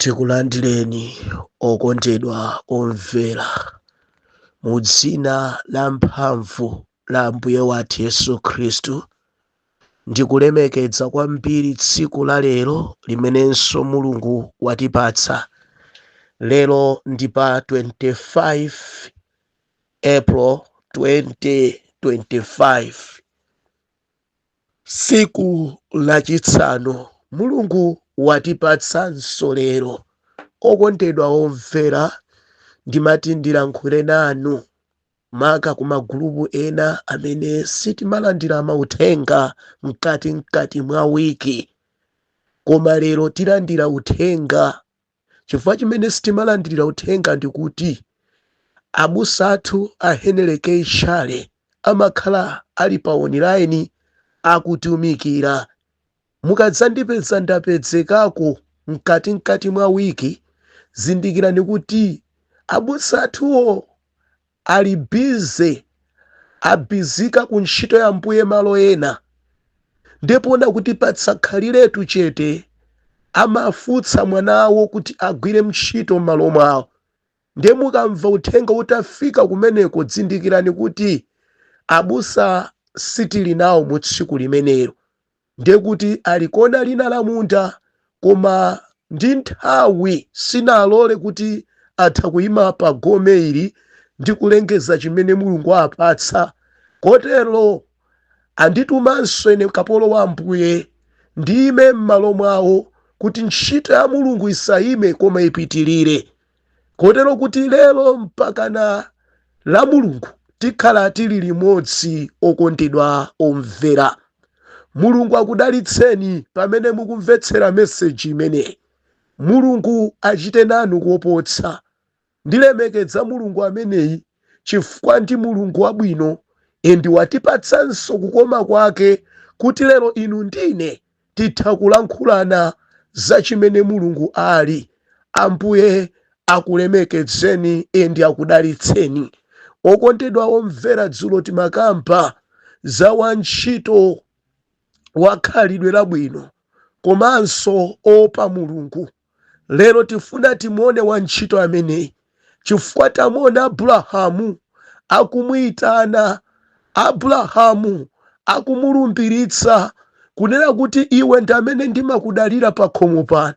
Tikulandireni okondedwa omvera mu dzina la mphamvu la Ambuye wathu Yesu Khristu. Ndikulemekeza kwambiri tsiku la lero limenenso Mulungu watipatsa. Lero ndi pa 25 April 2025, tsiku lachisanu. Mulungu watipatsanso lero. Okondedwa omvera, ndimati ndilankhule nanu maka ku magulupu ena amene sitimalandira mauthenga mkati mwa wiki, koma lero tilandira uthenga. Chifukwa chimene sitimalandirira uthenga ndikuti abusa athu a Henry K. Shale amakhala ali pa online akutumikira. Mukadzandipeza ndapezekako mkati mwa wiki, zindikirani kuti abusa athuwo ali busy, abizika ku ntchito ya Ambuye malo ena. Ndipo kuti patsakhaliretu chete, amafutsa mwana awo kuti agwire ntchito m'malo mwawo. Ndiye mukamva uthenga utafika kumeneko, dzindikirani kuti abusa sitili nawo mu tsiku limenelo, ndiye kuti ali kona lina la munda, koma ndi nthawi sinalole kuti atha kuyima pa gome ili ndi kulengeza chimene Mulungu apatsa. Kotero anditumanso ine kapolo wa Ambuye ndiyime m'malo mwawo kuti ntchito ya Mulungu isayime koma ipitirire. Kotero kuti lero mpakana la Mulungu tikhala tili limodzi. Okondedwa omvera, Mulungu akudalitseni pamene mukumvetsera meseji imeneyi. Mulungu achite nanu kopotsa. Ndilemekeza Mulungu ameneyi chifukwa ndi Mulungu wabwino, and watipatsanso kukoma kwake kuti lero inu ndine titha kulankhulana za chimene Mulungu ali. Ambuye akulemekedzeni and akudalitseni. Okondedwa omvera, dzulo timakamba za wantchito wa khalidwe labwino komanso opa Mulungu. Lero tifuna timuone wantchito ameneyi, chifukwa tamuona Abrahamu akumuyitana, Abrahamu akumulumbiritsa kunena kuti iwe ndi amene ndimakudalira pa khomo pano,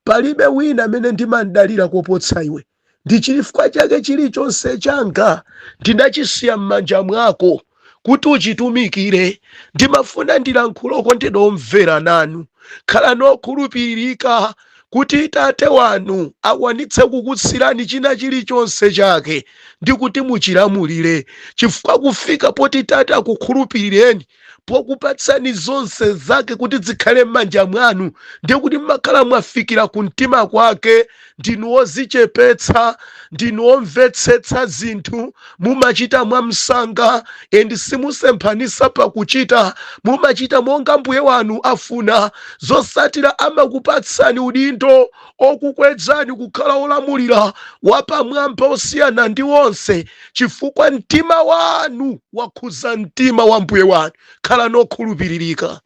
palibe wina amene ndimandalira kopotsa iwe. Ndi chifukwa chake chilichonse changa ndinachisiya m'manja mwako kuti uchitumikire. Ndimafuna ndilankhule, okondedwa omvera, nanu. Khalani okhulupirika kuti tate wanu akwanitse kukutsirani china chilichonse chake ndi kuti muchilamulire, chifukwa kufika poti tate akukhulupirireni pokupatsani zonse zake kuti zikhale m'manja mwanu, ndiye kuti mmakhala mwafikira ku mtima kwake. Ndinu wozichepetsa, ndinu womvetsetsa zinthu, mumachita mwamsanga and simusemphanisa pakuchita, mumachita monga mbuye wanu afuna. Zosatira, amakupatsani udindo okukwedzani kukhala olamulira wapamwamba osiyana ndi onse, chifukwa mtima wanu wakhuza mtima wa mbuye wanu. Khala nokhulupiririka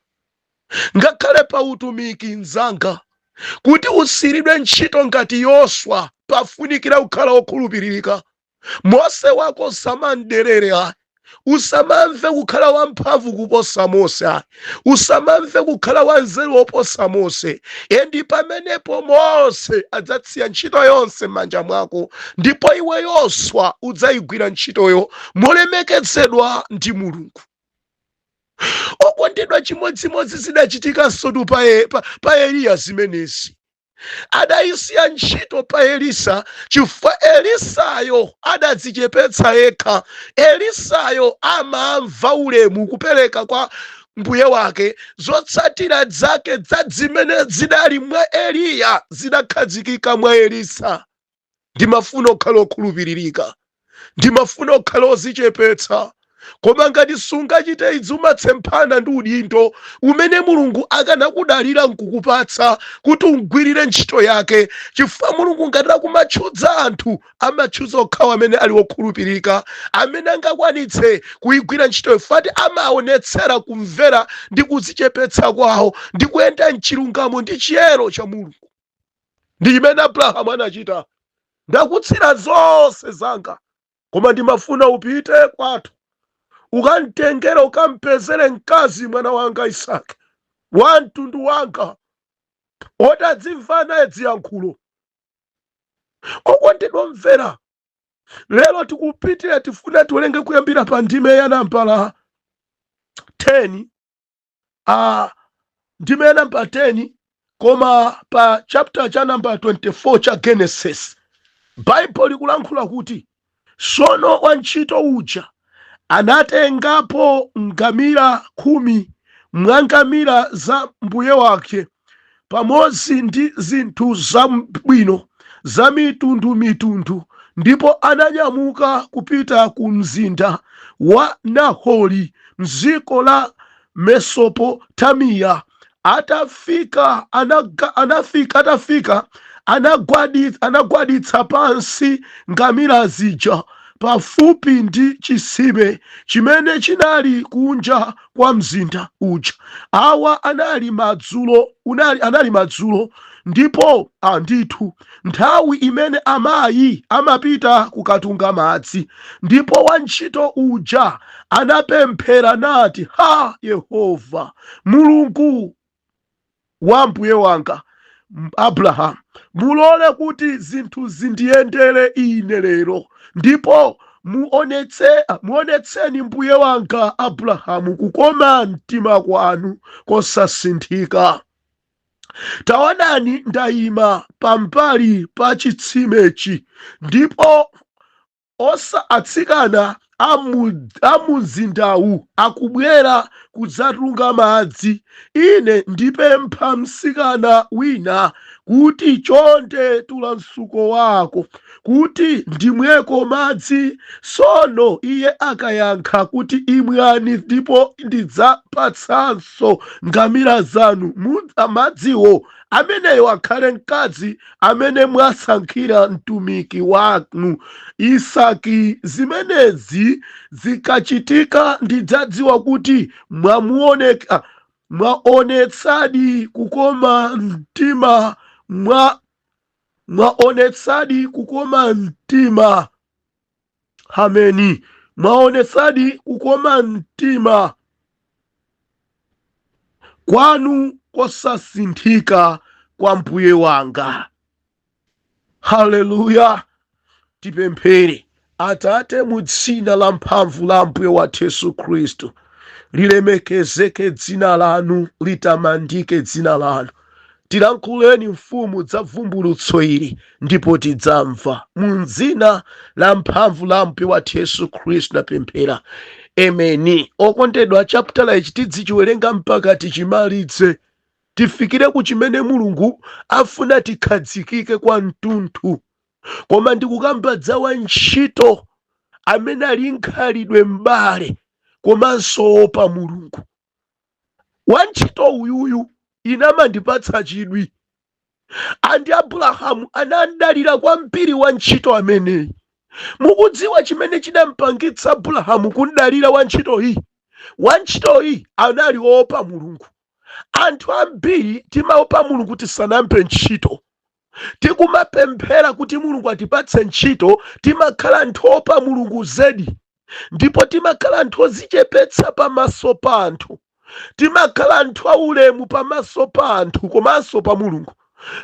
ngakhale pa utumiki. Mzanga, kuti usiridwe ntchito ngati Yoswa, pafunikira kukhala okhulupiririka. Mose wako usamamderere ayi, usamamve kukhala wamphamvu kuposa Mose ayi, usamamve kukhala wanzeru woposa Mose. And pamenepo Mose adzatsiya ntchito yonse m'manja mwako, ndipo iwe Yoswa udzayigwira ntchitoyo molemekezedwa ndi Mulungu. Okondedwa, chimodzimodzi zidachitikanso tu pa Eliya zimenezi. Adayisiya ntchito pa Elisa chifukwa Elisayo adadzichepetsa yekha. Elisayo amamva ulemu kupereka kwa mbuye wake. Zotsatira zake za zimene zidali mwa Eliya zidakhazikika mwa Elisa. Ndimafuna okhala okhulupiririka, ndimafuna okhala ozichepetsa. Koma ngati sungachite izi, umatsemphana ndi udindo umene Mulungu akanakudalira nkukupatsa kuti ungwirire ntchito yake, chifukwa Mulungu ngati akumatchudza anthu, amatchudza okhawo amene ali okhulupirika, amene angakwanitse kuyigwira ntchito, fati amaonetsera kumvera ndi kudzichepetsa kwawo ndi kuyenda mchilungamo ndi chiyero cha Mulungu. Ndi chimene Abrahamu anachita. Ndakutsira zonse zanga, koma ndimafuna upite kwathu, ukamtengere, ukampezere mkazi mwana wanga Isake, wa mtundu wanga, oti adzimva naye dziyankhulo. Okondedwa omvera, lero tikupitira, tifuna tiwerenge kuyambira pa ndime ya nambala 10, ndime ya namba 10, koma pa chapter cha namba 24 cha Genesis. Baibulo likulankhula kuti, "Sono wantchito uja anatengapo ngamira 10 mwa ngamira za mbuye wake, pamodzi ndi zinthu zabwino za mitundumitundu, ndipo ananyamuka kupita ku mzinda wa Nahori mdziko la Mesopotamiya. Atafika anagwaditsa pansi ngamira zija pafupi ndi chitsime chimene chinali kunja kwa mzinda uja. Awa anali madzulo, anali madzulo, ndipo ndithu nthawi imene amayi amapita kukatunga madzi. Ndipo wantchito uja anapemphera nati, 'Ha Yehova, Mulungu wa mbuye wanga Abrahamu, mulole kuti zinthu zindiyendere ine lero, ndipo muonetseni mbuye wanga Abrahamu kukoma mtima kwanu kosasinthika. Taonani, ndayima pambali pa chitsimechi, ndipo osa atsikana a mumzindawu akubwera kudzatunga madzi. Ine ndipempha mtsikana wina kuti, 'Chonde tula mtsuko wako kuti ndimweko madzi.' Tsono iye akayankha kuti, 'Imwani, ndipo ndidzapatsanso ngamira zanu madziwo,' ameneyo akhale mkazi amene mwasankhira mtumiki wanu Isaki. Zimenezi zikachitika, ndidzadziwa kuti mwaonetsadi kukoma mtima, mwaonetsadi kukoma mtima, ameni, mwaonetsadi kukoma mtima kwanu kosasinthika kwa mbuye wanga." Haleluya! Tipemphere. Atate, mu dzina la mphamvu la Mbuye wathu Yesu Khristu, lilemekezeke dzina lanu, litamandike dzina lanu. Tilankhuleni, Mfumu, za vumbulutso ili, ndipo tidzamva. Mu dzina la mphamvu la Mbuye wathu Yesu Khristu napemphera, ameni. Okondedwa, chaputala ichi tidzichiwerenga mpaka tichimalize, tifikire ku chimene Mulungu afuna tikhazikike kwa mtunthu. Koma ndikukamba za wantchito amene ali nkhalidwe m'bale komanso opa Mulungu. Wantchito uyuyu inamandipatsa chidwi, andi Abrahamu anadalira kwambiri wantchito ameneyi. Mukudziwa chimene chinampangitsa Abrahamu kudalira wantchitoyi? Wantchitoyi anali opa Mulungu. Anthu ambiri timaopa Mulungu tisanampe ntchito. Tikumapemphera kuti Mulungu atipatse ntchito, timakhala anthu opa Mulungu zedi, ndipo timakhala anthu odzichepetsa pamaso pa anthu, timakhala anthu aulemu pamaso pa anthu komanso pa Mulungu.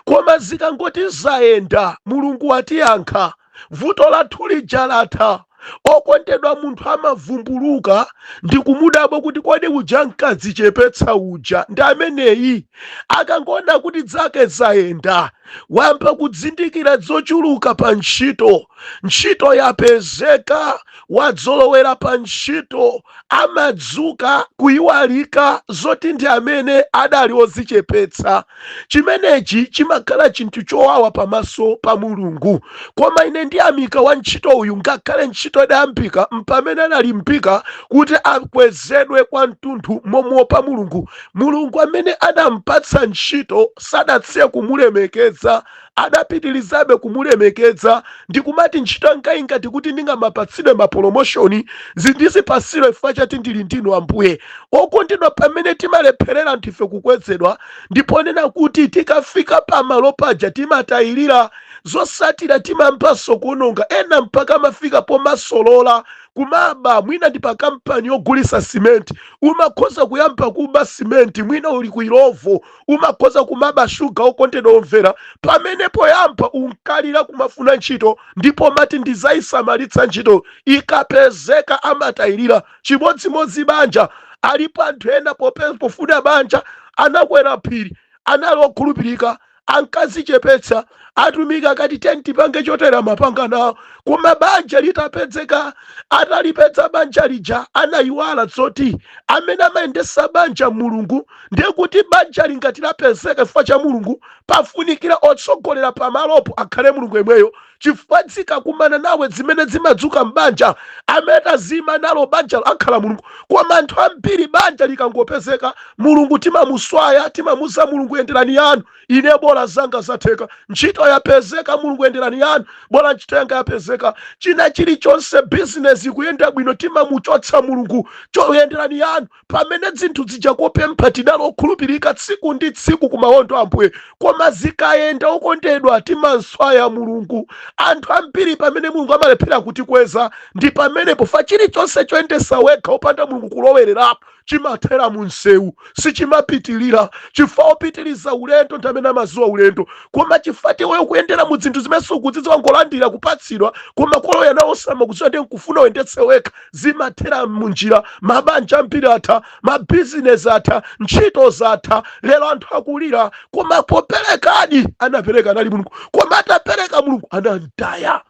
Koma zikangoti zayenda, Mulungu watiyankha, vuto lathu lija latha, okondedwa, munthu amavumbuluka ndi kumudabwa kuti, "Kodi uja nkadzichepetsa uja ndi ameneyi?" Akangoona kuti zake zayenda, wayamba kudzindikira zochuluka pa ntchito, ntchito yapezeka, wadzolowera pa ntchito, amadzuka kuyiwalika zoti ndi amene adali odzichepetsa. Chimenechi chimakhala chinthu chowawa pamaso pa Mulungu. Koma ine ndiyamika wantchito uyu. Ngakhale ntchito idayambika, mpamene analimbika kuti akwezedwe kwa mtunthu momuopa Mulungu. Mulungu amene adampatsa ntchito sadatsiye kumulemekeza. Adamulemekeza, adapitilizabe kumulemekeza ndikumati, "Ntchito yanga ingati kuti ndingamapatsidwe ma promotion, zindizipasire chifukwa chati ndili ndinu Ambuye." Okondedwa, pamene timalepherera anthu ife kukwezedwa, ndiponena kuti tikafika pamalo paja timatayirira. Zosatira, timambanso kuononga. Ena mpaka amafika pomasolola kumaba. Mwina ndi pa kampani yogulisa simenti, umakhoza kuyamba kuba simenti. Mwina uli ku Illovo, umakhoza kumaba shuga. Okondedwa omvera, pamene poyamba unkalira kumafuna ntchito, ndipo mati, "Ndizayisamalitsa ntchito ikapezeka," amatayirira. Chimodzimodzi banja. Alipo anthu ena pofuna banja anakwera phiri, anali okhulupirika, ankazichepetsa. Atumiki akati, "Teni tipange chotera," mapanga nawo. Koma banja litapezeka, atalipeza banja lija, anayiwala zoti amene amayendesa banja Mulungu. Ndiye kuti banja lingati lapezeka chifukwa cha Mulungu, pafunikira otsogolera pamalopo akhale Mulungu yemweyo, chifukwa zikakumana nawe zimene zimadzuka m'banja, amene tazima nalo banja akhala Mulungu. Koma anthu ambiri banja likangopezeka, Mulungu timamuswaya. Timamuza Mulungu, "Yenderani yanu, ine bola zanga zatheka. Ntchito yapezeka, Mulungu yenderani yanu, bola ntchito yanga yapezeka." China chilichonse, bizinesi ikuyenda bwino, timamuchotsa Mulungu, "Choyenderani yanu." Pamene zinthu zija kopempha tidali okhulupirika tsiku ndi tsiku kumawondo Ambuye, koma zikayenda, okondedwa, timanswaya Mulungu. Anthu ambiri, pamene Mulungu amalephera kutikweza ndi pamenepo fa chilichonse choyendesa wekha opanda Mulungu kulowererapo chimathera mu msewu, sichimapitilira, chifukwa opitiliza ulendo ndi amene amaziwa ulendo. Koma chifukwa tiweyo kuyendera mu zinthu zimene sukudzidziwa, ngolandira kupatsidwa, koma koloya nawo samakudziwa, ndi nkufuna uyendetse wekha, zimathera munjira. Mabanja ambiri atha, mabizinesi atha, ntchito zatha. Lero anthu akulira, koma poperekadi anapereka anali Mulungu, koma atapereka Mulungu anamtaya.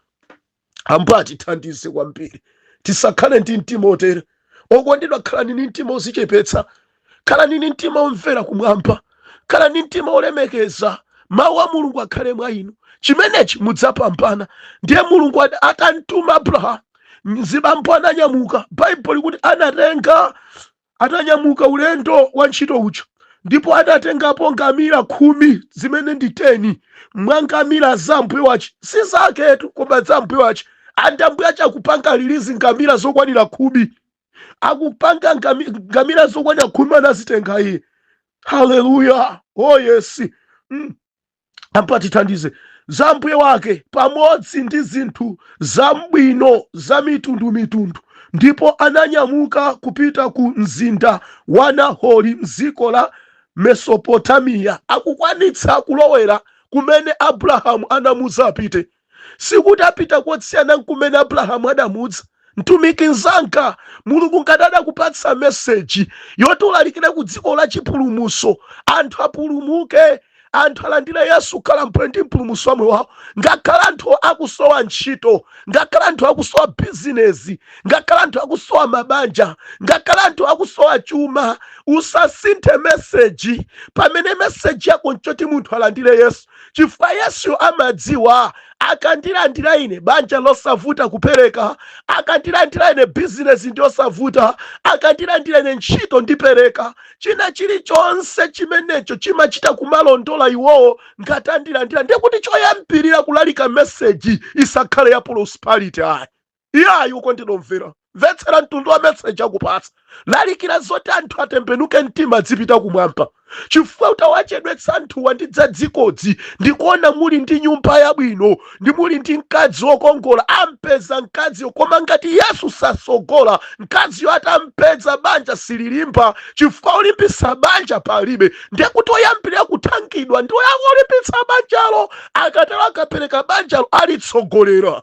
Ambuye atithandize kwambiri, tisakhale ndi mtima otere. Okondedwa, khalani ndi mtima ozichepetsa, khalani ndi mtima omvera kumwamba, khalani ndi mtima olemekeza. Mawu a Mulungu akhale mwa inu, chimenechi mudzapambana. Ndiye Mulungu atamtuma Abrahamu, mzibambo ananyamuka. Baibulo likuti anatenga, atanyamuka ulendo wa ntchito uja, ndipo adatengapo ngamira 10, zimene ndi 10 mwa ngamira za mbuye wace. Si zaketu, koma za mbuye wace. Andi ambuye ache akupanga release ngamira zokwanira 10, akupanga ngamira zokwanira 10, anazitenga iye. Haleluya! Oh yes. Ampatithandize. Za mbuye wake pamodzi ndi zinthu zabwino za mitundumitundu, ndipo ananyamuka kupita ku mzinda wa Nahori mdziko la Mesopotamiya. Akukwanitsa kulowera kumene Abrahamu anamuza apite, sikuti apita kotsiyana nkumene Abrahamu adamudza. Mtumiki mzanga, Mulungu ngati adakupatsa message yoti ulalikire ku dziko la chipulumutso, anthu apulumuke, anthu alandire Yesu kukhala mbuye ndi mpulumutsi wa moyo wawo, ngakhale anthu akusowa ntchito, ngakhale anthu akusowa bizinesi, ngakhale anthu akusowa mabanja, ngakhale anthu akusowa chuma, usasinthe message. Pamene message yako nchoti munthu alandire Yesu, chifukwa Yesu amadziwa, "Akandilandira ine, banja losavuta kupereka; akandilandira ine, bizinesi ndiyosavuta; akandilandira ine, ntchito ndipereka." China chilichonse chimenecho chimachita kumalondola iwowo ngati andilandira. Ndiye kuti choyambirira kulalika message isakhale ya prosperity, ayi, iyayi. Ukondinomvera, mvetsera mtundu wa message akupatsa. Lalikira zoti anthu atembenuke mtima, adzipita kumwamba, chifukwa utawachedwetsa anthuwa ndi za dzikodzi, ndikuona muli ndi nyumba yabwino, ndi muli ndi mkazi wokongola, ampeza mkaziyo, koma ngati Yesu sasogola, mkaziyo atampeza banja sililimba, chifukwa olimbitsa banja palibe. Ndiye kuti oyambirira kuthangidwa ndi olimbitsa banjalo. Akatero, akapereka banjalo, alitsogolera.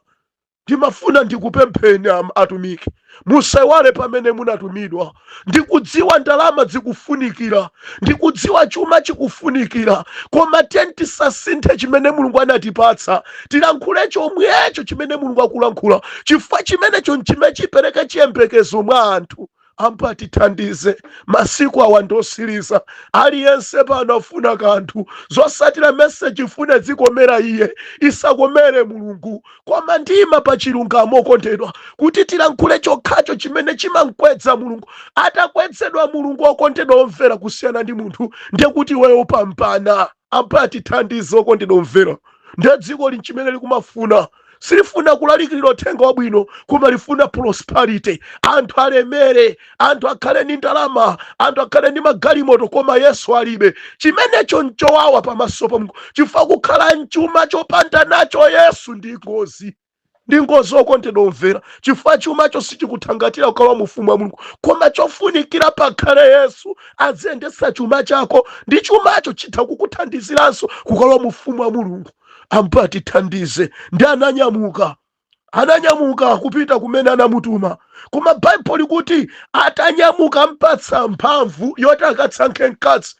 Ndimafuna ndikupempheni atumiki, musaiwale pamene munatumidwa. Ndikudziwa ndalama zikufunikira, ndikudziwa chuma chikufunikira, koma tiye tisasinthe chimene Mulungu anatipatsa. Tilankhule chomwecho chimene Mulungu akulankhula, chifukwa chimenecho nchimene chipereke chiyembekezo mwa anthu. Ambuye atithandize. Masiku awa ndosiriza, aliyense pano afuna kanthu. Zosatira, message ifune zikomera iye, isakomere Mulungu. Koma ndima pa chilungamo, okondedwa, kuti tilankhule chokhacho chimene chimamkwedza Mulungu. Atakwedzedwa Mulungu, okondedwa omvera, kusiyana ndi munthu, ndiye kuti iweyo upambana. Ambuye atithandize. Okondedwa omvera, ndiye dziko linchimene likumafuna, silifuna kulalikirira uthenga wabwino, koma lifuna prosperity, anthu alemere, anthu akhale ndi ndalama, anthu akhale ndi magalimoto, koma Yesu alibe. Chimenecho nchowawa pamaso pa Mulungu, chifukwa kukhala mchuma chopanda nacho Yesu ndi ngozi, ndi ngozi, okondedwa omvera, chifukwa chumacho sichikuthangatira kukhala mu ufumu wa Mulungu. Koma chofunikira pakhale Yesu aziyendetsa chuma chako, ndi chumacho chitha kukuthandiziranso kukhala mu ufumu wa Mulungu. Ambuye atithandize. Ndi ananyamuka, ananyamuka kupita kumene anamutuma. Koma Baibulo likuti atanyamuka, mpatsa mphamvu yoti akatsankhe mkazi.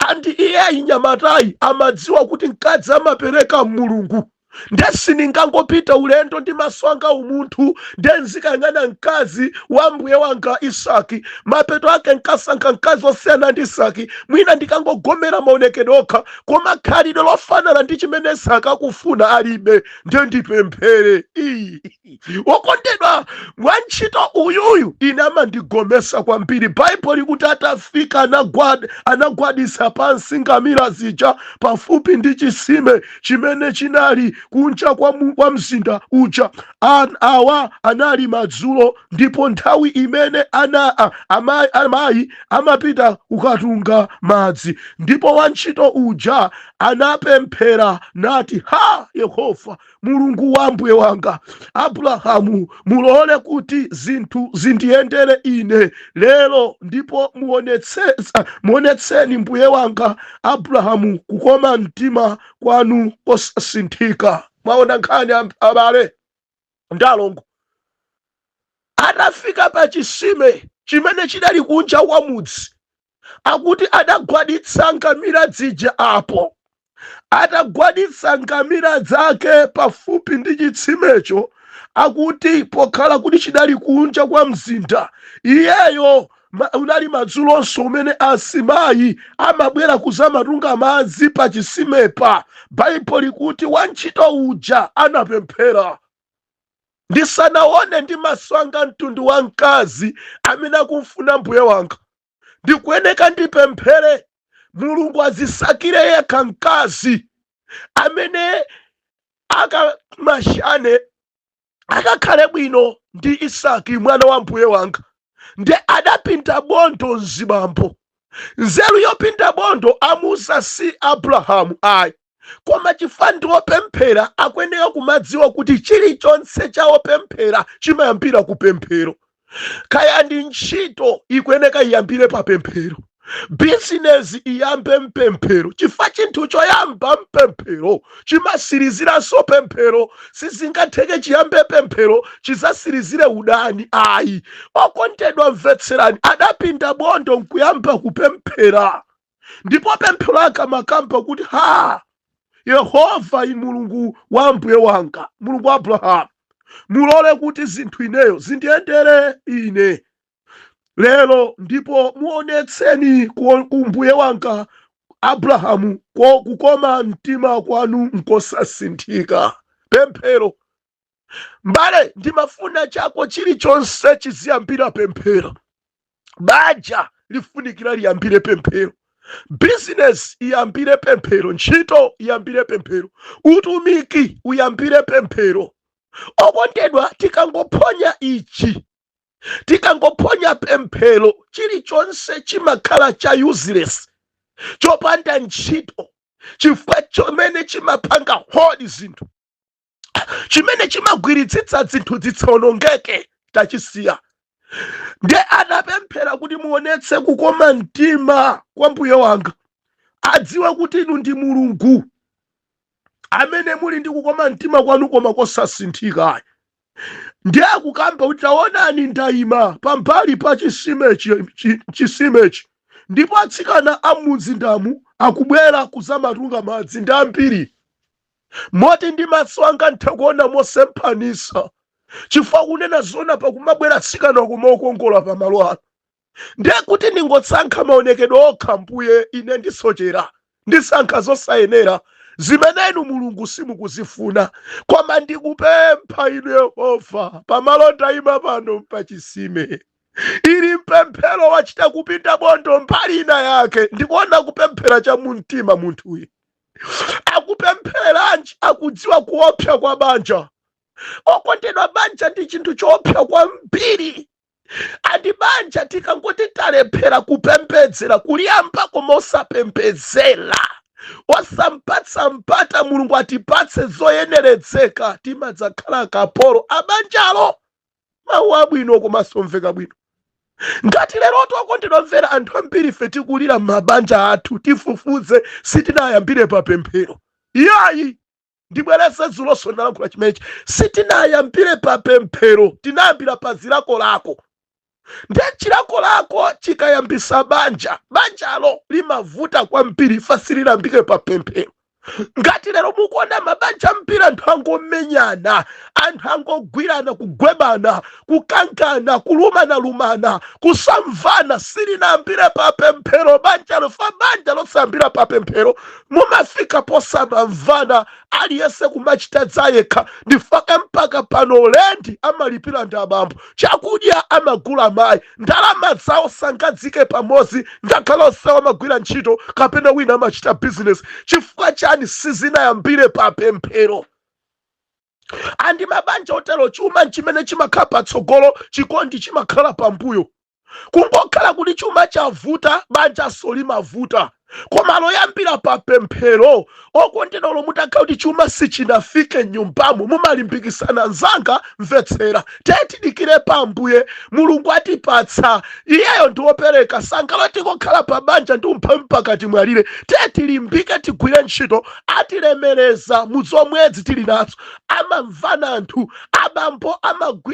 Andi iyeyi nyamatayi amadziwa kuti mkazi amapereka Mulungu, nde sindingangopita ulendo ndi maso anga umunthu, nde nzikayang'ana mkazi wa mbuye wanga Isaki, mapeto ake nkasankha mkazi osiyana ndi Isaki. Mwina ndikangogomera maonekedwe okha, koma khalidwe lofanana ndi chimene Isaki akufuna alibe, nde ndipemphere. Ii. Wokondedwa, wantchito uyuyu ine amandigomesa kwambiri. Baibulo likuti atafika anagwadisa pansi ngamira zija pafupi ndi chisime chimene chinali kunja kwa mzinda uja. Awa anali madzulo, ndipo nthawi imene amayi amapita kukatunga madzi. Ndipo wantchito uja anapemphera nati, "Ha, Yehova Mulungu wa mbuye wanga Abrahamu, mulole kuti zinthu zindiyendere ine lero, ndipo muonetseni mbuye wanga Abrahamu kukoma mtima kwanu kosasinthika." Mwaona nkhani, abale ndi alongo? Atafika pa chisime chimene chidali kunja kwa mudzi, akuti adagwaditsa ngamira zija apo. Atagwaditsa ngamira zake pafupi ndi chitsimecho, akuti pokhala kuti chidali kunja kwa mzinda, iyeyo unali madzulonso umene asimayi amabwera kuzamatunga madzi pa chisimepa. Baibulo likuti wantchito uja anapemphera, "Ndisanaone ndi maso anga mtundu wa mkazi amene akumfuna mbuye wanga, ndikuyeneka ndipemphere Mulungu azisakire yekha mkazi amene akamashane, akakhale bwino ndi Isaki mwana wa mbuye wanga." Nde adapinda bondo mzibambo. Nzeru yopinda bondo amuza si Abrahamu ayi, koma chifukwa ndi wopemphera, akuyeneka kumadziwa kuti chilichonse cha wopemphera chimayambira ku pemphero. Kaya ndi ntchito, ikuyeneka iyambire pa pemphero. Bizinesi iyambe mpemphero, chifukwa chinthu choyamba mpemphero chimasiriziranso pemphero. Sizingatheke chiyambe pemphero chizasirizire udani, ayi. Okondedwa, mvetserani. Adapinda bondo nkuyamba kupemphera, ndipo pemphero ake amakamba kuti, "Ha, Yehova Mulungu wa mbuye wanga, Mulungu wa Abrahamu, mulole kuti zinthu ineyo zindiyendere ine lero, ndipo muonetseni ku mbuye wanga Abrahamu kukoma mtima kwanu nkosasinthika." Pemphero, mbale, ndimafuna chako chilichonse chiziyambira pemphero. Banja lifunikira liyambire pemphero, bizinesi iyambire pemphero, ntchito iyambire pemphero, utumiki uyambire pemphero. Okondedwa, tikangophonya ichi, tikangophonya pemphero, chilichonse chimakhala cha useless, chopanda ntchito, chifukwa chomene chimapanga hold zinthu, chimene chimagwiritsitsa zinthu zisawonongeke, tachisiya. Nde anapemphera kuti, "Muonetse kukoma mtima kwa mbuye wanga, adziwe kuti inu ndi Mulungu amene muli ndi kukoma mtima kwanu koma kosasinthika." Ndiye akukamba kuti, "Taonani, ndayima pambali pa chisimechi, ndipo atsikana a mumzindamu akubwera kuzamatunga madzi ndi ambiri, moti ndi maso anga ntha kuona mosemphanisa, chifukwa kunena zona pakumabwera atsikana koma okongola pamalo ano. Ndiye kuti ndingotsankha maonekedwe okha, mbuye, ine ndisochera, ndisankha zosayenera zimene inu Mulungu simukuzifuna. Koma ndikupempha inu Yehova, pamalo ndayima pano pachisime." Ili mpemphero, wachita kupinda bondo mbali ina yake, ndikuona kupemphera cha mumtima munthuyu. Akupemphereranji? Akudziwa kuopsa kwa banja. Okondedwa, banja ndi chinthu choopsa kwambiri. And banja tikangoti talephera kupembedzera, kuliyamba koma osapembedzera, osampatsa mpata Mulungu atipatse zoyeneredzeka, timadzakhala kapolo abanjalo. Mawu abwino komanso omveka bwino. Ngati lero, okondedwa mvera, anthu ambiri ife tikulira m'mabanja athu, tifufuze, sitinayambire pa pemphero. Iyayi, ndibwereze, dzulonso ndalankhula chimenechi, sitinayambire pa pemphero, tinayambira pa zilakolako. Ndiye chilakolako chikayambisa banja, banjalo limavuta kwambiri, fasililambike pa pemphero. Ngati lero mukuona mabanja ambiri, anthu angomenyana, anthu angogwirana, kugwebana, kukankana, kulumanalumana, kusamvana, silinambire pa pemphero banjalo. Fa banja losambira pa pemphero mumafika posamamvana, aliyense kumachita dzayekha. Ndifaka mpaka pano lendi amalipira ndi abambo, chakudya amagula amayi, ndalama zawo sangadzike pamodzi, ngakhale onsewo amagwira ntchito kapena wina amachita business. Chifukwa chani? Sizinayambire pa pemphero. And mabanja otero, chuma chimene chimakhala patsogolo, chikondi chimakhala pambuyo. Kungokhala kuti chuma chavuta, banjaso limavuta. Koma loyambira pa pemphero, okondedwa, mutakhala kuti chuma sichinafike nyumbamo, mumalimbikisana: "Nzanga, mvetsera, tetidikire pa Ambuye, Mulungu atipatsa, iyeyo ndi wopereka. Sangalo tikokhala pa banja ndi umphawi mpaka timwalire. Tetilimbike, tigwire ntchito, atilemereza muzomwedzi tili nazo." Amamvana anthu. Abambo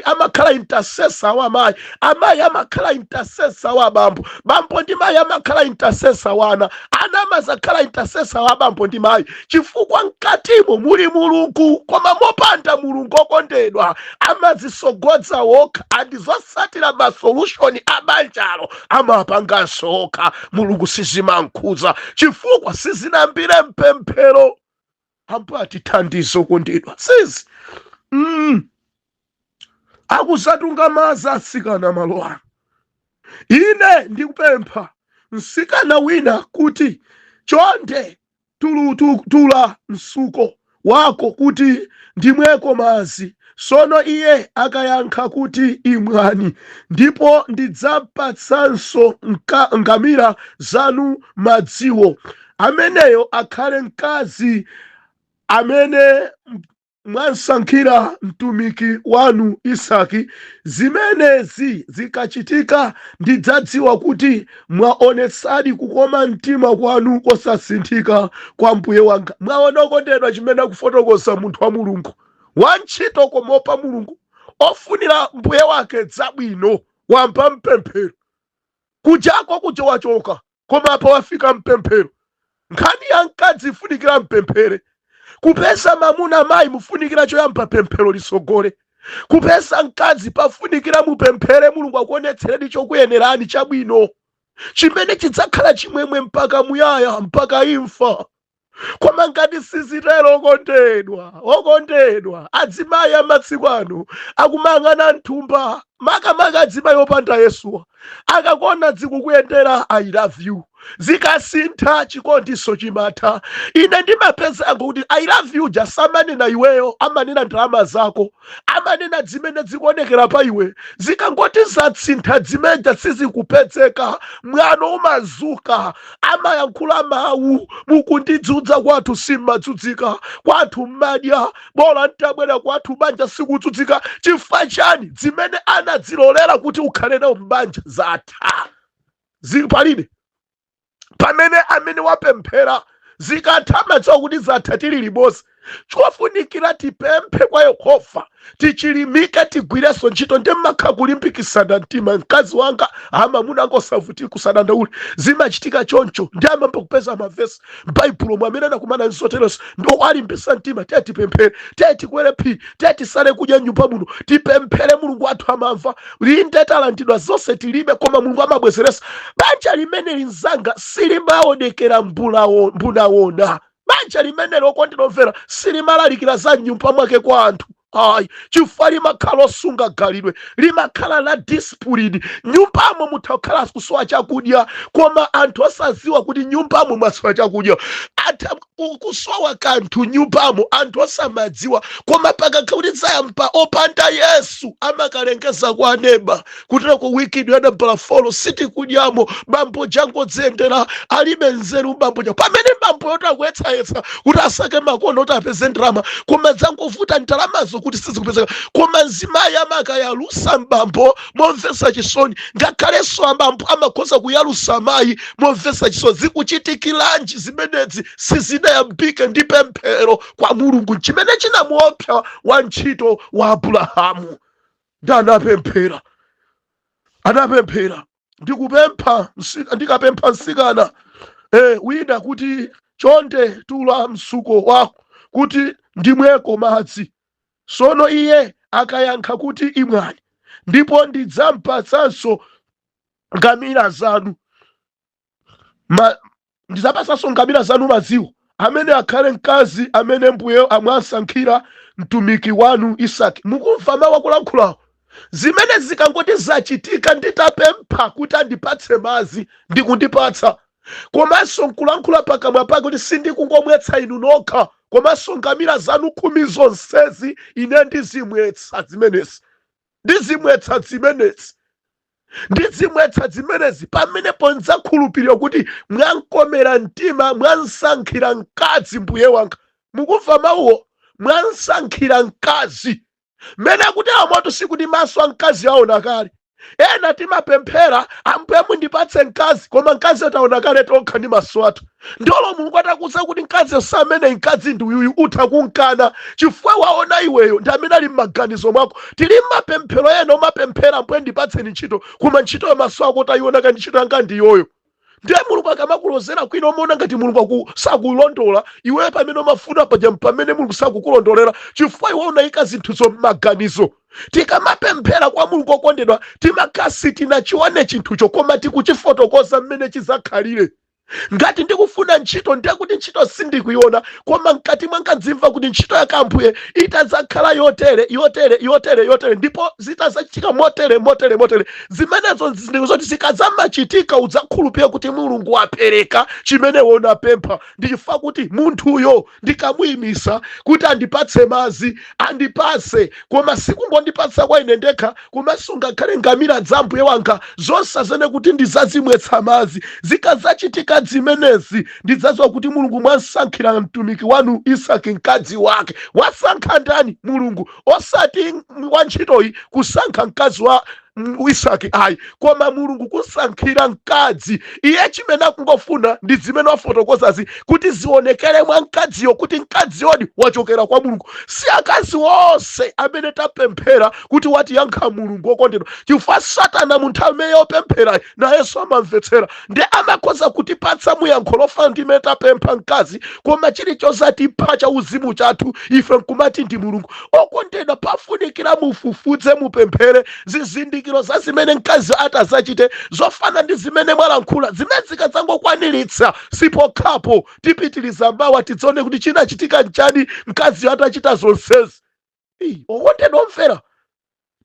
amakhala intercessor wa amayi, amayi amakhala intercessor wa abambo, bambo ndi mayi amakhala intercessor wa ana, ana amazakhala intercessor wa bambo ndi mayi, chifukwa mkatimo muli Mulungu. Koma mopanda Mulungu, okondedwa, amazisogodza wokha, and zosatira ma solution abanjalo amapanganso okha. Mulungu sizimankhuza, chifukwa sizinambire mpemphero. Ambuye atithandize, okondedwa. Sizi akuzatunga mazi atsikana malo ano. Ine ndikupempha msikana wina kuti, "Chonde, tula msuko wako kuti ndimweko mazi." Sono iye akayankha kuti, "Imwani, ndipo ndidzapatsanso ngamira zanu madziwo," ameneyo akhale mkazi amene mwansankhira mtumiki wanu Isaki. Zimenezi zikachitika, ndidzadziwa kuti mwaonetsadi kukoma mtima kwanu kosasinthika kwa mbuye wanga. Mwaona, okondedwa, chimene akufotokoza munthu wa Mulungu, wantchito komopa Mulungu, ofunira mbuye wake zabwino, wampa mpemphero. Kujako kuja wachoka, koma apa wafika mpemphero. Nkhani ya mkazi ifunikira mpemphere. Kupeza mamuna, mayi, mufunikira choyamba pemphero lisogole. Kupeza mkazi pafunikira mupemphere, Mulungu akuonetsereni chokuyenerani chabwino chimene chidzakhala chimwemwe mpaka muyaya, mpaka imfa. Koma ngati sizitero, okondedwa, okondedwa, adzimayi amatsiku ano akumayang'ana mthumba, makamaka adzimayi opanda Yesuwa. Akakuona zikukuyendera, "I love you." Zikasintha, chikondiso chimatha. Ine ndimapeza kuti "I love you" jasamanena iweyo, amanena ndalama zako, amanena zimene zikuonekera pa iwe. Zikangoti zatsintha, zimeja sizikupezeka, mwano umazuka, amayankhula mawu: "Mukundidzudza, kwathu simmadzudzika, kwathu mmadya, bola ntabwera kwathu banja sikudzudzika." Chifukwa chani? Zimene anadzilolera kuti ukhale nawo mbanja zatha, zili palibe. Pamene amene wapemphera, zikatha amadziwa kuti zatha, tili limodzi. Chofunikira tipemphe kwa Yehova, tichilimike, tigwirenso ntchito, ndi mmakha kulimbikisana mtima: "Mkazi wanga, amamuna angosavutika, kusadandaule, zimachitika choncho." Ndi amamba kupeza mavesi m'Baibulo mwe amene anakumana nzotereso, ndi alimbisa mtima: "Tiye tipemphere, tiye tikwere phiri, tiye tisale kudya nyumba muno, tipemphere, Mulungu wathu amamva. Linde talandidwa zonse tilibe, koma Mulungu amabwezeresa." Banja limene linzanga silimaonekera mbunawona. Banja limene, lokondedwa omvera, silimalalikira za nyumba mwake kwa anthu. Ayi, chifukwa limakhala osunga khalidwe, limakhala la discipline. Nyumbamo mutha kukhala kusowa chakudya, koma anthu osaziwa kuti nyumbamo mwasowa chakudya. Atha kusowa kanthu nyumbamo, anthu osamadziwa, koma pakakhala kuti zayamba opanda Yesu, amakalengeza kwa aneba kutera ku wikidi ya nambala 4 sitikudyamo, bambo jangodziyendera, alibe nzeru bambo ja. Pamene bambo yoti akuyetsayetsa kuti asake makono kuti apeze ndalama, koma zangovuta ndalamazo kuti sizikupezeka. Koma mzimayi amakayalusa mbambo momvetsa chisoni, ngakhalenso abambo amakhoza kuyalusa amayi momvetsa chisoni. Zikuchitikiranji zimenezi? Sizinayambike ndi pemphero kwa Mulungu. Chimene chinamuopsa wantchito wa Abrahamu ndi anapemphera, anapemphera, ndikupempha ndikapempha msikana wina kuti, "Chonde tula msuko wako kuti ndimweko madzi." Sono iye akayankha kuti, "Imwani, ndipo ndidzampatsanso ngamira zanu ndidzapatsanso ngamira zanu madziwo," amene akhale mkazi amene mbuye amwasankhira mtumiki wanu Isaki. Mukumva mawu akulankhulawo? Zimene zikangoti zachitika, nditapempha kuti andipatse madzi, ndikundipatsa, komanso nkulankhula pakamwa pake kuti, "Sindikungomwetsa inu nokha, komanso ngamira zanu 10 zonsezi ine ndizimwetsa zimenezi, ndizimwetsa zimenezi, ndizimwetsa zimenezi," pamenepo ndidzakhulupirira kuti mwankomera mtima, mwansankhira mkazi mbuye wanga. Mukumva mawuwo? Mwansankhira mkazi. Mmene akuti amoto, sikuti maso a mkazi aona kale. Ena timapemphera, "Ambuye, mundipatse mkazi," koma mkazi taona kale tokha ndi maso athu. Ndolo Mulungu atakuza kuti mkazi samene, mkazi ndi uyuyu, utha kunkana chifukwa waona iweyo ndi amene ali m'maganizo mwako. Tili mmapemphero ena omapemphera, "Ambuye, ndipatseni ntchito," koma ntchitoyo maso ako tayiona kani, ntchito yanga ndiyoyo. Ndiye Mulungu akamakulozera kwina, umaona ngati Mulungu sakulondola iweyo. Pamene umafuna paja pamene Mulungu sakukulondolera, chifukwa iwe unayika zinthuzo m'maganizo. Tikamapemphera kwa Mulungu, okondedwa, timakhala sitinachione chinthucho, koma tikuchifotokoza mmene chizakhalire. Ngati ndikufuna ntchito, ndiye kuti ntchito sindikuiona, koma mkati mwanga ndzimva kuti ntchito yake, Ambuye, itadzakhala yotere, yotere, yotere, yotere, ndipo zitazachitika motere, motere, motere. Zimenezo ndizoti zikadzamachitika, udzakhulupirira kuti Mulungu wapereka chimene unapempha. Ndi chifukwa kuti munthuyo ndikamuyimisa kuti andipatse madzi, andipatse, koma sikungondipatsa kwa ine ndekha, komanso ngakhale ngamira za mbuye wanga zonse zene kuti ndizazimwetsa madzi. Zikazachitika zimenezi, ndidzadziwa kuti Mulungu mwasankhira mtumiki wanu Isaki mkazi wake. Wasankha ndani? Mulungu. Osati wantchitoyi kusankha mkazi wa Isaki ayi, koma Mulungu kusankhira mkazi. Iye chimene akungofuna ndi zimene wafotokozazi, kuti zionekere mwa mkaziyo kuti mkaziyodi wachokera kwa Mulungu. Si akazi onse amene tapemphera kuti watiyankha Mulungu, okondedwa, chifukwa Satana mu nthawi imene yopempherayi nayenso amamvetsera, ndi amakhoza kutipatsa muyankho lofana ndi imene tapempha mkazi, koma chilichonse atipha cha uzimu chathu, ife nkumati ndi Mulungu. Okondedwa, pafunikira mufufuze, mupemphere zizindikiro za zimene mkazi atazachite zofana ndi zimene mwalankhula. Zimene zikadzangokwaniritsa, sipokhapo, tipitiriza mawa, tidzaone kuti chinachitika nchani mkazi atachita zonsezi. Okondedwa omvera,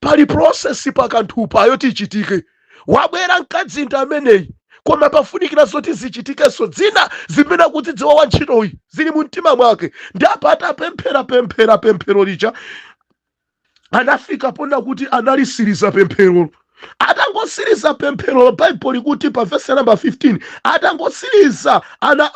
pali process pakanthupa yoti ichitike. Wabwera mkazi ndi ameneyi, koma pafunikira zoti zichitikenso dzina zimene akudzidziwa wa ntchitoyi zili mu mtima mwake. Ndi apa atapemphera pemphera pemphero lija, anafika pona kuti analisiriza pempherolo. Atangosiriza pempherolo, Baibulo likuti pa vesi namba 15, atangosiriza ana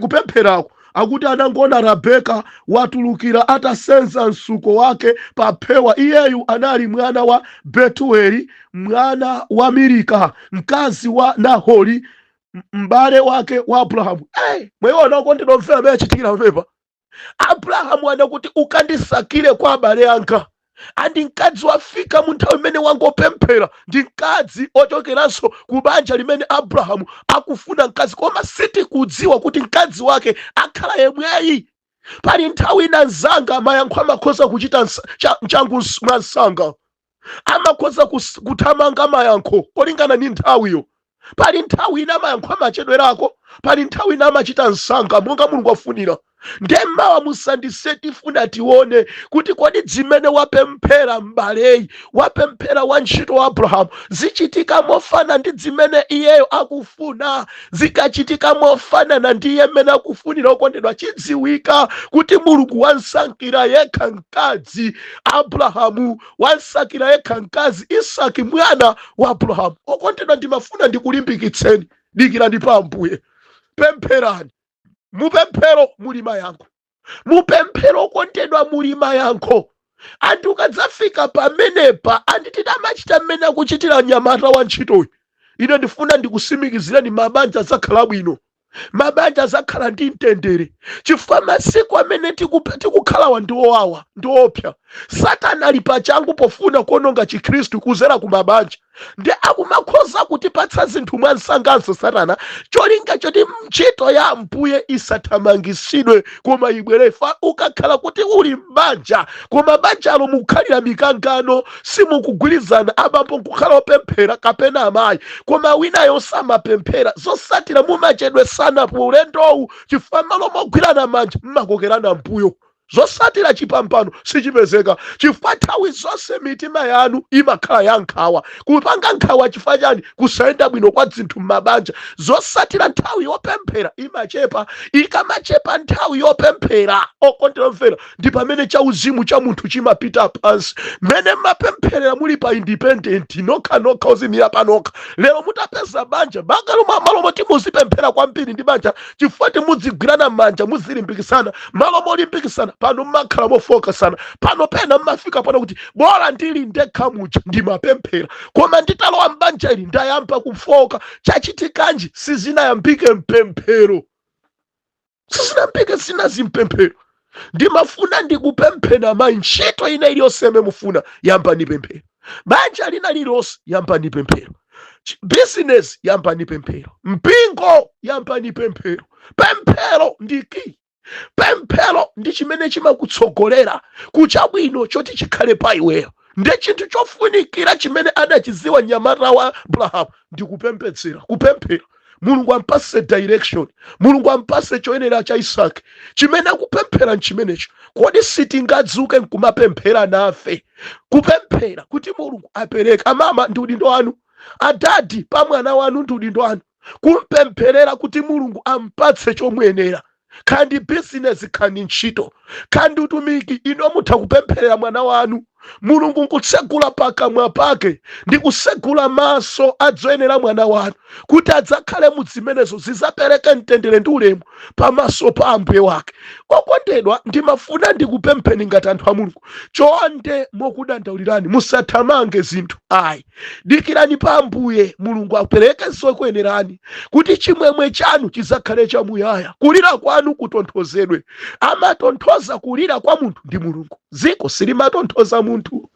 kupempherako, akuti anangona Rabeka watulukira atasenza msuko wake pa phewa. Iyeyu anali mwana wa Betueli, mwana wa Milika, mkazi wa Nahori, m'bale wake wa Abrahamu. Hey, mweona, okondedwa omvera, amene achitikira pamenepa, Abrahamu anakuti, "Ukandisakire kwa abale anga." Andi mkazi wafika mu nthawi imene wangopemphera ndi mkazi ochokeranso ku banja limene Abrahamu akufuna mkazi, koma sitikudziwa kuti mkazi wake akhala yemweyi. Pali nthawi ina, mzanga, mayankho amakhoza kuchita changu mwansanga, amakhoza kuthamanga mayankho kolingana ndi nthawiyo. Pali nthawi ina mayankho amachedwerako, pali nthawi ina amachita msanga monga Mulungu afunira. Nde mawa musandise, tifuna tione kuti kodi zimene wapemphera m'baleyi, wapemphera wantchito wa Abrahamu, zichitika mofana ndi zimene iyeyo akufuna? Zikachitika mofanana ndi iye mmene akufunira, okondedwa, chidziwika kuti Mulungu wansankhira yekha mkazi Abrahamu, wansankhira yekha mkazi Isaki, mwana wa Abrahamu. Okondedwa, ndimafuna ndikulimbikitseni, dikirani pa Ambuye, pempherani. Mupemphero muli mayankho, mupemphero, okondedwa, muli mayankho. Anthu ukadzafika pamenepa, anditi tamachita mmene akuchitira mnyamata wa ntchitoyi, ine ndifuna ndikusimikizireni, mabanja adzakhala bwino, mabanja adzakhala ndi mtendere, chifukwa masiku amene tikukhalawa ndi owawa, ndi opsa. Satana ali pachangu pofuna kuononga Chikhristu kuzera ku mabanja, ndi akumakhoza kutipatsa zinthu mwansanganso Satana, cholinga choti ntchito ya Ambuye isathamangisidwe koma ibwere. Fa ukakhala kuti uli m'banja koma banjalo mukukhalira mikangano, simukugwirizana, abambo nkukhala opemphera kapena amayi koma winayo samapemphera, zosatira mumachedwesana pa ulendowu, chifukwa malo mogwirana manja mmakokerana mbuyo. Zosatira chipambano sichipezeka, chifukwa nthawi zonse mitima yanu imakhala ya nkhawa, kupanga nkhawa. Chifukwa chani? Kusayenda bwino kwa zinthu m'mabanja. Zosatira nthawi yopemphera imachepa. Ikamachepa nthawi yopemphera, okondera mvera, ndi pamene chauzimu cha munthu chimapita pansi. Mmene mmapempherera muli pa independent, nokhanokha, ozimira panokha, lero mutapeza banja, banja malo moti muzipemphera kwambiri ndi banja, chifukwa timudzigwirana manja, muzilimbikisana, malo molimbikisana pano mmakhala mofokasana. Pano pena mmafika pano kuti bola ndili ndekha muja ndimapemphera, koma nditalowa mbanja ili ndayamba kufoka. Chachitikanji? Sizinayambike mpemphero, sizinayambike zinazi mpemphero. Ndimafuna ndikupemphera mayi, ntchito ina iliyonse imene mufuna, yambani pemphero. Banja lina lililonse, yambani pemphero. Business, yambani pemphero. Mpingo, yambani pemphero. Pemphero ndi key. Pemphero ndi chimene chimakutsogolera kuchabwino choti chikhale pa iweyo. Ndi chinthu chofunikira chimene adachiziwa mnyamata wa Abrahamu ndi kupembedzera, kupemphera Mulungu ampase direction, Mulungu ampase choyenera cha Isake. Chimene akupemphera nchimenecho. Kodi sitingadzuke nkumapemphera nafe, kupemphera kuti Mulungu apereke? Amama, ndi udindo wanu. Adadi, pa mwana wanu ndi udindo wanu kumpempherera kuti Mulungu ampatse chomuyenera, kandi bizinesi, kandi ntchito, kandi utumiki. Ino mutha kupempherera mwana wanu, Mulungu nkutsegula pakamwa pake ndi kusegula maso adzoyenera mwana wanu kuti adzakhale mu zimenezo, zidzapereke mtendere ndi ulemu pamaso pa Ambuye wake. Okondedwa, ndimafuna ndikupempheni ngati anthu a Mulungu, chonde, mokudandaulirani, musathamange zinthu ayi. Dikirani pa Ambuye, Mulungu apereke zokuyenerani kuti chimwemwe chanu chidzakhale chamuyaya, kulira kwanu kutonthozedwe. Amatonthoza kulira kwa munthu ndi Mulungu. Dziko silimatonthoza munthu,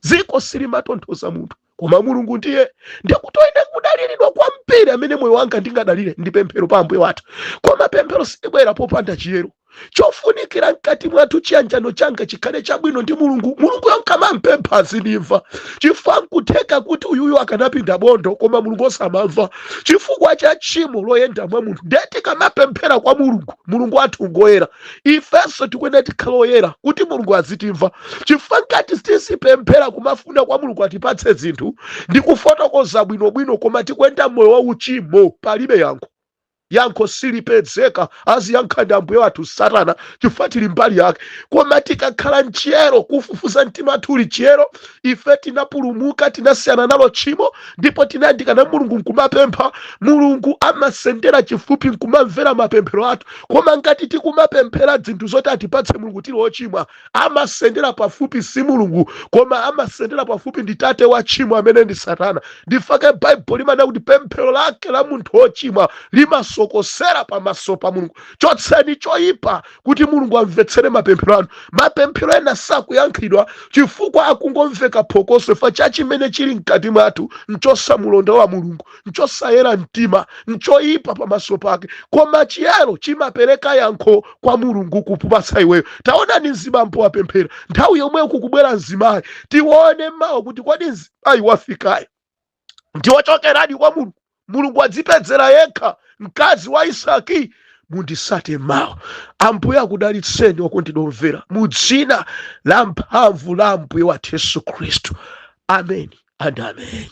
dziko silimatonthoza munthu, koma Mulungu ndiye. Ndikuti ine kudaliridwa kwambiri amene moyo wanga ndingadalire ndi pemphero pa Ambuye wathu. Koma pemphero silibwera popanda chiyero chofunikira mkati mwathu. Chiyanjano changa chikhale chabwino ndi Mulungu. Mulungu yonkamampempha azindimva, chifukwa nkutheka kuti uyuyu akanapinda bondo koma Mulungu osamamva chifukwa cha tchimo loyenda mwa munthu. Ndiye tikamapemphera kwa Mulungu, Mulungu wathu ngoyera, ifenso tikuyenera tikhale oyera kuti Mulungu azitimva, chifukwa ngati tizipemphera kumafuna kwa Mulungu atipatse zinthu ndi kufotokoza bwinobwino koma tikuyenda moyo wa uchimo, palibe yankho, yankho silipezeka. Aziyankha ndi Ambuye wathu, Satana, chifukwa tili mbali yake. Koma tikakhala mchiyero, kufufuza mtima wathu uli chiyero, ife tinapulumuka, tinasiyana nalo tchimo ndipo tinayandikana Mulungu nkumapempha, Mulungu amasendera chifupi nkumamvera mapemphero athu. Koma ngati tikumapemphera zinthu zoti atipatse Mulungu tili ochimwa, amasendera pafupi si Mulungu, koma amasendera pafupi ndi tate wa tchimo amene ndi Satana. Ndifake Baibulo limanena kuti pemphero lake la munthu wochimwa limasokosera pamaso pa Mulungu. Chotseni choyipa kuti Mulungu amvetsere mapemphero anu. Mapemphero ena sakuyankhidwa chifukwa akungomveka phokoso fa cha chimene chili mkati mwathu nchosamulondola Mulungu, nchosayera mtima, nchoyipa pamaso pake. Koma chiyero chimapereka yankho kwa Mulungu kupupatsa iweyo. Taonani, mzibambo wapemphera, nthawi yomweyo kukubwera mzimayi. Tione mawa kuti kodi mzimayi wafikayi ndiwochokeradi kwa Mulungu, Mulungu adzipedzera yekha mkazi wa Isaki. Mundisate mawa. Ambuye akudalitseni, okondedwa omvera, mu dzina la mphamvu la Ambuye wathu Yesu Khristu. Amen and amen.